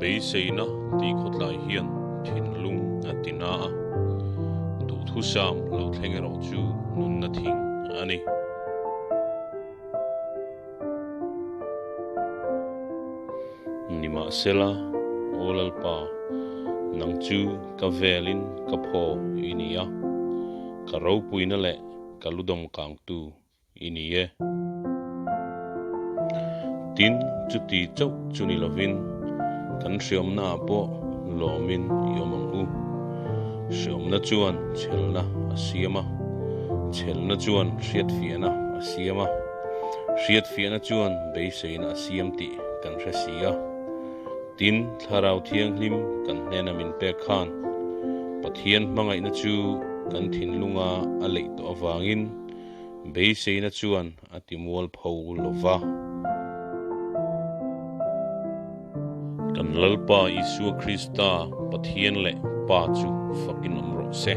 Beiseina tih khawtlai hian thinlung a ti na a, duhthusam lo thleng erawh chu nunna thing a ni. Nimahsela, Aw Lalpa, nang chu ka velin ka phaw i ni a, ka ropuina leh ka ludawm kangtu i ni e. Tin, chuti chauh chu ni lovin, kan hriamnaah pawh lawmin i awm ang u. Hriamna chuan chhelna a siam a, chhelna chuan hriatfiahna a siam a, hriatfiahna chuan beiseina a siam tih kan hre si a. Tin, Thlarau Thianghlim kan hnena min pek khan Pathian hmangaihna chu kan thinlunga a leih tawh avangin beiseina chuan a ti mual pho lo va. Kan Lalpa Isua Krista Pathian leh Pa chu fakin awm rawh se.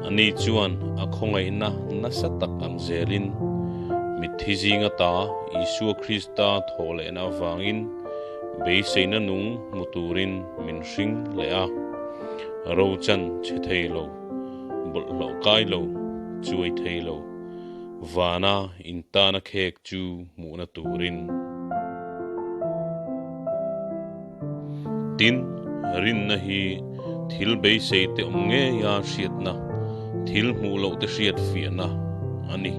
Ani chuan a khawngaihna nasa tak ang zelin mitthi zinga ta Isua Krista thawhlehna avangin beiseina nung hmu turin min hring leh a. Rochan chhe thei lo, bawlhhlawh kai lo, chuai thei lo. Vana intana khek chu hmuhna turin. Tin, rinna hi thil beisei te awm ngeia hriatna, thil hmuh loh te hriat fiahna a ni.